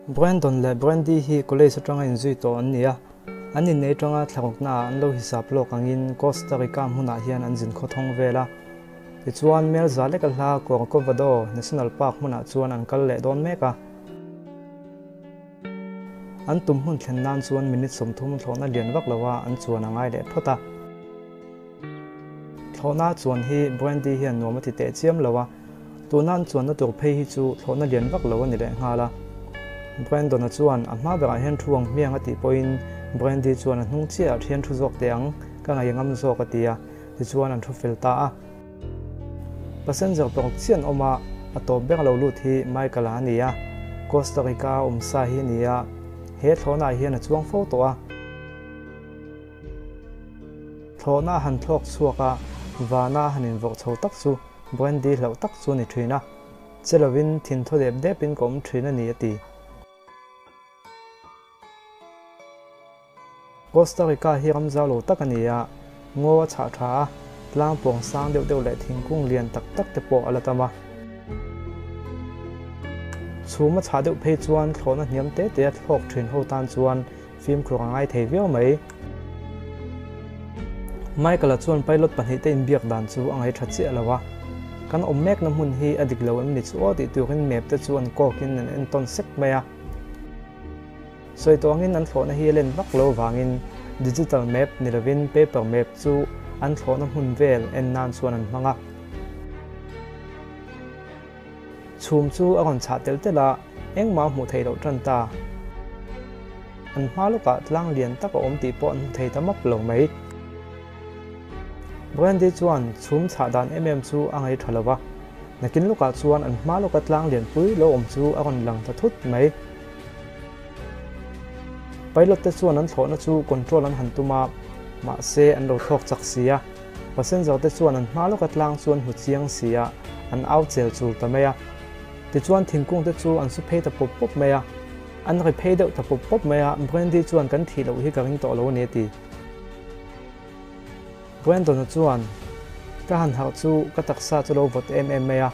Brandon leh Brandy hi college atanga inzui tawh an ni a, an innei atanga thlaruknaah an lo hisap lawk angin Costa Rica hmunah hian an zin khawthawng vel a. Tichuan, Mel za leka hla Corcovado National Park hmunah chuan an kal leh dawn mek a. An tum hmun thlen nan chuan minute 30 thlawhna lian vak loa an chuan a ngai leh phawt a. Thlawhna chuan hi Brandy hian nuam a ti teh chiam lo a, tuna an chuanna tur phei hi chu thlawhna lian vak lo a ni leh nghal a. Brandon-a chuan a hma berah hian thu ang hmiang a tih pawhin Brandy chuan a hnung chiahah thian thu zawk teh ang, ka ngaih ngam zawk a ti a, tichuan an thu fel ta a. Passenger paruk chiah an awm a, a tawp ber lo lut hi Michael-a a ni a, Costa Rica-a awm sa hi a ni a, he thlawhnaah hian a chuang fo tawh a. Thlawhna a han thlawk chhuak a, vana a han invawrh chho tak chu Brandy hlauh tak chu a ni thin a, che lovin thin thaw dep depin ka awm thin a ni a ti. Costa Rica hi ram zau lo tak a ni a, ngaw a chhah tha a, tlang pawng sang deuh deuh leh thingkung lian tak tak te pawh a la tam a. Chhum a chhah deuh phei chuan thlawhna hniam te te a thlawk thin ho tan chuan Fimkhur a ngai thei viau mai. Michael-a chuan pilot pahnihte inbiak dan chu a ngaihṭha chiah lo a. Kan awm mekna hmun hi a dik lo em ni chu aw tih turin map te chu an kawkin an entawn sek mai a. Sawi tawh angin an thlawhna hi a len vak lo vangin digital map ni lovin paper map chu an thlawhna hmun vel en nan chuan an hmang a. Chhum chu a rawn chhah telh telh a, engmah a hmuh theih loh tan ta. An hma lawkah tlang lian tak a awm tih pawh an hmu thei ta map lo mai. Brandy chuan chhum chhah dan em em chu a ngaih tha lo va, nakin lawkah chuan an hma lawka tlang lian pui lo awm chu a rawn lang ta thut mai. Pilot te chuan an thlawhna chu control an han tum a, mahse an lo thlawk chak si a. Passenger te chuan an hma lawka tlang chu an hmu chiang si a, an au chel chul ta mai a. Tichuan thingkung te chu an su phei ta pawp pawp mai a. An ri phei deuh ta pawp pawp mai a, Brandy chuan kan thih loh hi ka ring tawh lo a ni a ti. Brandon-a chuan, Ka han harh chu ka taksa chu lo vawt em em mai a,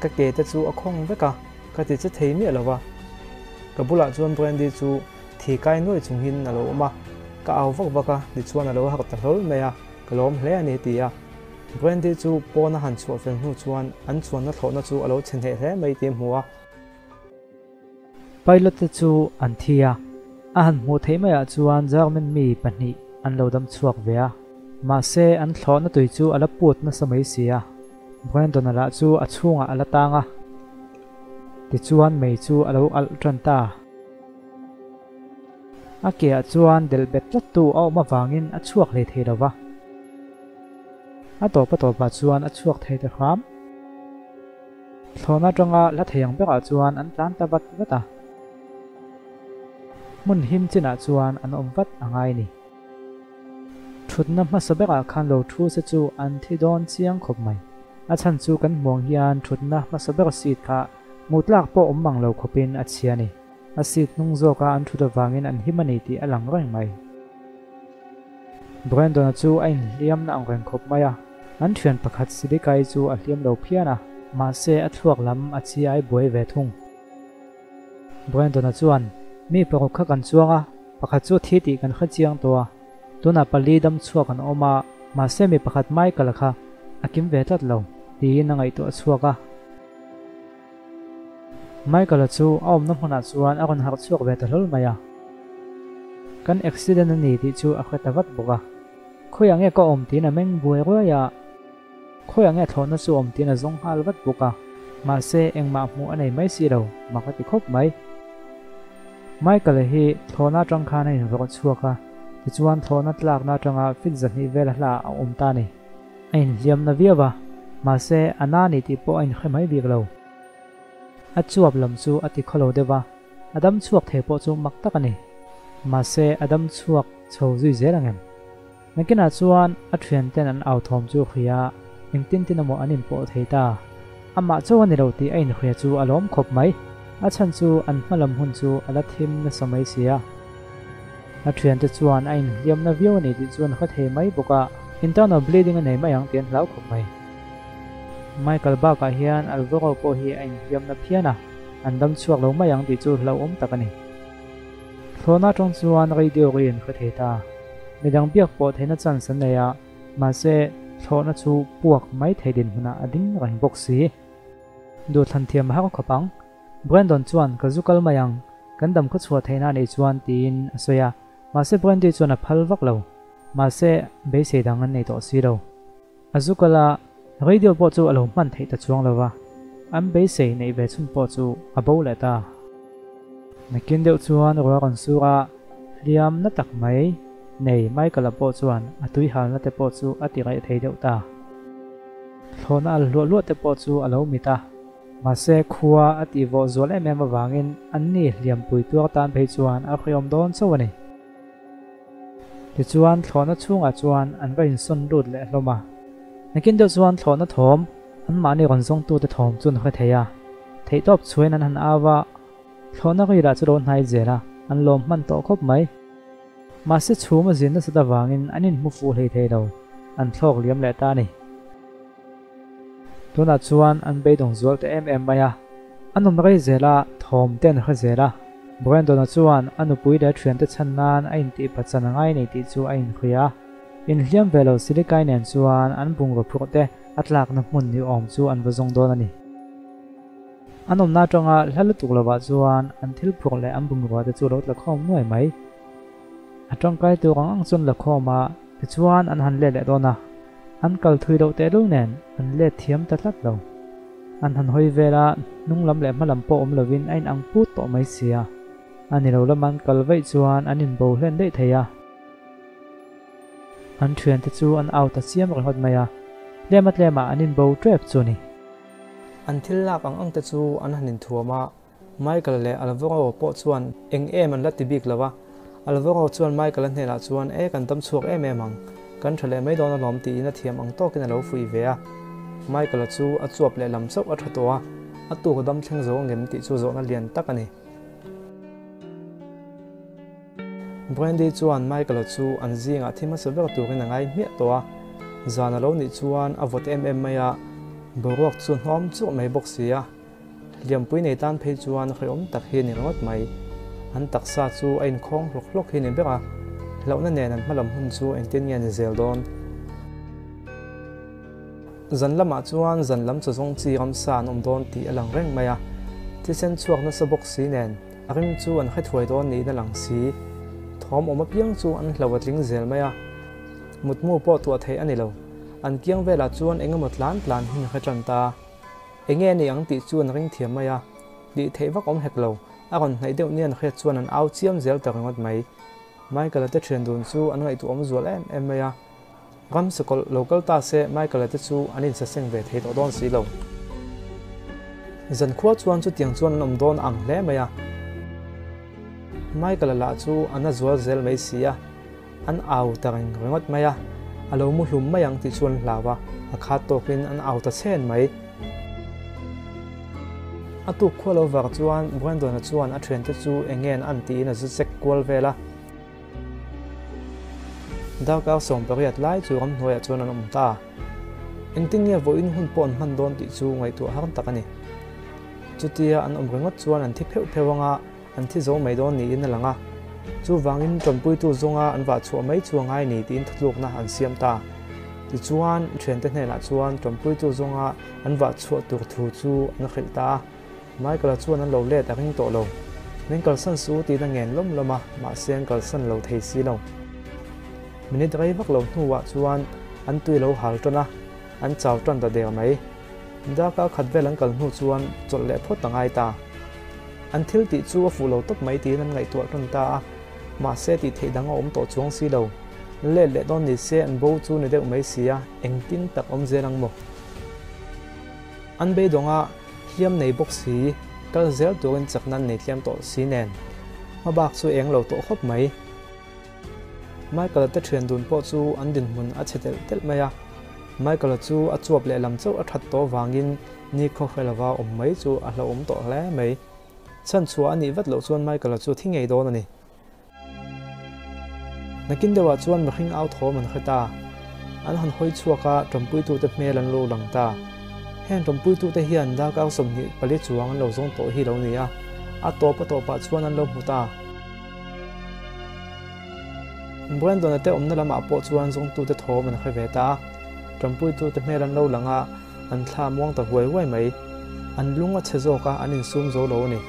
ka ke te chu a khawng vek a, ka ti che thei miah lo va. Ka bulah chuan Brandy chu thi kai nuai chungin a lo awm a, ka au vak vak a, tichuan a lo harh ta hlawl mai a. Ka lawm hle a ni ti a. Brandy chu pawn a han chhuah fel hnu chuan an chuanna thlawhna chu a lo chhe hneh hle mai tih a hmu a. Pilot te chu an thi a, a han hmuh theih maiah chuan German mi pahnih an lo dam chhuak ve a. Mahse an thlawhna tui chu a la put nasa mai si a, Brandon-a lah chu a chhungah a la tang a. Tichuan mei chu a lo alh tan ta. A keah chuan delh bet tlattu a awm avangin a chhuak hlei thei lo va. A tawp a tawpah chuan a chhuak thei ta hram. Thlawhna atanga la thei ang berah chuan an tlan ta vat vat a. Hmun him chinah chuan an awm vat a ngai ni. Thutna hmasa berah khan lo thu se chu an thi dawn chiang khawp mai. A chhan chu kan hmuang hian thutna hmasa ber seat kha hmuh tlak pawh awm mang lo khawpin a chhia a ni. A seat hnung zawka an thut avangin an him a ni tih a lang reng mai. Brandon-a chu a inhliamna ang reng khawp mai a, an thian pakhat Sidikai chu a hliam lo phian a, mahse a thluak lam a chi ai buai ve thung. Brandon-a chuan, Mi paruk kha kan chuang a, pakhat chu thi tih kan hre chiang tawh a, tunah pali dam chhuak an awm a, mahse mi pakhat Michael-a kha a kim ve tlat lo, tiin a ngaihtuah chhuak a. Michael-a chu a awmna hmunah chuan a rawn harh chhuak ve ta hlawl mai a. Kan accident a ni tih chu a hre ta vat bawk a. Khawiah nge ka awm tiin a meng buai ruai a, khawiah nge thlawhna chu awm tiin a zawng nghal vat bawk a. Mahse, engmah hmuh a nei mai si lo, mak a ti khawp mai. Michael-a hi thlawhna atang khan a invawrh chhuak a, tichuan thlawhna tlakna atanga fit 200 vel a hla a awm ta a ni. A inhliamna viau a, mahse a na ni tih pawh a inhre mai bik lo. A chuap lam chu a ti khawlo deuh a, a dam chhuak thei pawh chu mak tak a ni. Mahse a dam chhuak chho zui zel ang em? Nakinah chuan a thianten an au thawm chu hria a, engtin tin emaw an inpawh thei ta. Amah chauh a ni lo tih a inhria chu a lawm khawp mai. A chhan chu an hma lam hun chu a la thim nasa mai si a. A thiante chuan a inhliamna viau a ni tih chuan hre thei mai bawk a, internal bleeding a nei mai ang tih an hlau khawp mai. Michael bakah hian Alvaro pawh hi a inhliamna phian a. An dam chhuak lo mai ang tih chu hlauhawm tak a ni. Thlawhna atang chuan radio ri an hre thei ta. Midang biak pawh theihna chance an nei a, mahse thlawhna chu puak mai thei dinhmunah a ding reng bawk si. Duhthlan thiam a har khawp ang. Brandon chuan ka zu kal mai ang, kan dam khaw chhuah theihna a neih chuan tiin a sawi a, mahse Brandy chuan a phal vak lo. Mahse beisei dang an nei tawh si lo. A zu kal a, radio pawh chu a lo hman theih ta chuang lo va, an beisei neih ve chhun pawh chu a bo leh ta. Nakin deuh chuan ruah rawn sur a, hliam na tak mai nei Michael-a pawh chuan a tuihalna te pawh chu a ti raih thei deuh ta. Thlawhna al hluah hluah te pawh chu a lo mit a, mahse khua a tih vawh zual em em avangin anni hliampui tuar tan phei chuan a hriawm dawn chauh a ni. Tichuan thlawhna chhungah chuan an va insawn lut leh hlawm a. Nakin deuh chuan thlawhna thawm, anmahni rawn zawngtute thawm chu an hre thei a. Theihtawp chhuain an han au a, thlawhna ri lah chu lo hnai zel a, an lawm hman tawh khawp mai. Mahse chhum a zin nasat avangin an inhmu fuh hlei thei lo, an thlawk liam leh ta a ni. Tunah chuan an beidawng zual ta em em mai a, an awm rei zel a, thawm te an hre zel a. Brandon-a chuan a nupui leh a thiante chhan nan a intih pachan a ngai nei tih chu a inhria a. Inhliam ve lo Silikai nen chuan an bungraw phurh te a tlakna hmun ni awm chu an va zawng dawn a ni. An awmna atanga hla lutuk lovah chuan an thil phurh leh an bungrua te chu lo tla khawm nuai mai. A tangkai tur ang ang chuan la khawm a, tichuan an han let leh dawn a. An kal thui loh tehlul nen an let thiam ta tlat lo. An han hawi vel a, hnung lam leh hma lam pawh awm lovin a inang put tawh mai sia. A ni lo lama an kal vaih chuan an inbo hlen daih thei a. An thiante chu an au ta chiam ringawt mai a, tlema tlemah an inbo tep chu a ni. An thil lak ang ang te chu an han inthuam a, Michael leh Alvaro pawh chuan eng em an la ti bik lo a, Alvaro chuan Michael-a hnenah chuan E kan dam chhuak em em ang, kan tha leh mai dawn alawm tiin a thiam ang tawkin a lo fuih ve a. Michael-a chu a chuap leh lam chauh a tha tawh a, a tuk a dam thleng zo angem tih chu zawhna lian tak a ni. Brandy chuan Michael-a chu an zingah thi hmasa ber turin a ngai hmiah tawh a, zan a lo nih chuan a vawt em em mai a, boruak chu hnawm churh mai bawk si a. Hliampui nei tan phei chuan hrehawm tak hi a ni ringawt mai. An taksa chu a inkhawng hlawk hlawk hi a ni ber a, hlauhna nen an hmalam hun chu engtin nge a ni zel dawn? Zan lamah chuan zan lam chaw zawng chi ramsa an awm dawn tih a lang reng mai a, thisen chhuak nasa bawk si nen a rim chu an hre thuai dawn niin a lang si. Thawm awm apiang chu an hlo a tling zel mai a, mutmu pawh tuah theih a ni lo. An kiang velah chuan eng emaw tlan tlan hi an hre tan ta. Enge a ni ang tih chu an ring thiam mai a, tih theih vak awm hek lo, a rawn hnaih deuh nia hriat chuan an au chiam zel ta ringawt mai. Michael-a te thian dun chu an ngaihtuah awm zual em em mai a, ram sakawlh lo kal ta se Michael-a te chu an insaseng ve thei tawh dawn si lo. Zankhua chuan chutiang chuan an awm dawn ang hle mai a, Michael-a lah chu a na zual zel mai si a, An au ta reng ringawt mai a, a lo mu hlum mai ang tih chu an hlau a, a khat tawkin an au ta chhen mai. A tuk khua lo var chuan Brandon-a chuan a thiante chu eng nge an an tiin a zu check kual vel a. Darkar 18 lai chu ramhnuaiah chuan an awm ta. Engtin nge vawiin hun pawh an hman dawn tih chu ngaihtuah har tak a ni. Chutia an awm ringawt chuan an thi pheuh pheuh ang a, An thi zo mai dawn niin a lang a, chuvangin ṭanpuitu zawnga an vah chhuah mai chu a ngai ni tiin thutlukna an siam ta. Tichuan, ṭhiante hnenah chuan ṭanpuitu zawnga an vah chhuah tur thu chu an hrilh ta a. Michael-a chuan an lo let a ring tawh lo. Min kalsan su tiin a ngen lawm lawm a, mahse an kalsan lo thei si lo. Minute rei vak lo hnuah chuan an tui lo hal ṭan a, an chau ṭan ta der mai. Darkar khat vel an kal hnu chuan chawlh leh phawt a ngai ta. An thil tih chu a fuh lo tawp mai tiin an ngaihtuah ṭan ta a, mahse tih theih dang a awm tawh chuang si lo. Let leh dawn ni se an bo chu ni deuh mai si a, engtin tak awm zel ang maw? An beidawnga hliam nei bawk si, kal zel turin chakna an nei tliam tawh si nen, hmabak chu eng lo tawh khawp mai. Michael-a te thian dun pawh chu an dinhmun a chhe telh telh mai a, Michael-a chu a chuap lehlam chauh a that tawh vangin ni khawhre lova awm mai chu a hlauhawm tawh hle mai. Chhan chhuah a nih vat loh chuan Michael-a chu thi ngei dawn a ni. Nakin deuhah chuan mihring au thawm an hre ta. An han hawi chhuak a, ṭanpuitute hmel an lo lang ta. Heng ṭawmpuitute hian darkar 24 chuang an lo zawng tawh hi lo ni a, a tawp a tawpah chuan an lo hmu ta. Brandon-a te awmna lamah pawh chuan zawngtute thawm an hre ve ta a, ṭawmpuitute hmel an lo lang a, an thla muang ta huai huai mai. An lung a chhe zawk a, an insum zo lo a ni.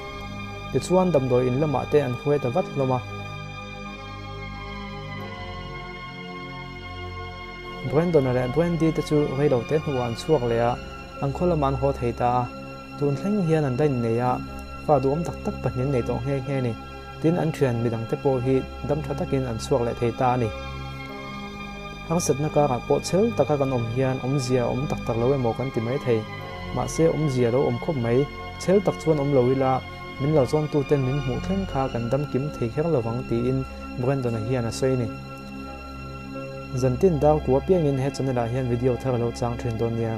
Tichuan damdawi in lamah te an hruai ta vat hlawm a. Brandon-a leh Brandy te chu reilote hnuah an chhuak leh a, an khaw lamah an haw thei ta a. Tun thleng hian an la innei a, fa duhawm tak tak pahnih an nei tawh nghe nghe a ni. Tin, an thian midang te pawh hi dam tha takin an chhuak leh thei ta a ni. Harsatna karah pawh chhel taka kan awm hian awmzia a awm tak tak lo emaw kan ti mai thei. Mahse, awmzia lo awm khawp mai. Chhel tak chuan awm lo ila, min lo zawntuten min hmuh thleng kha kan dam kim thei kher lovang tiin Brandon-a hian a sawi a ni. Zantin dar kua piangin he channel ah hian video thar a lo chang thin dawn nia.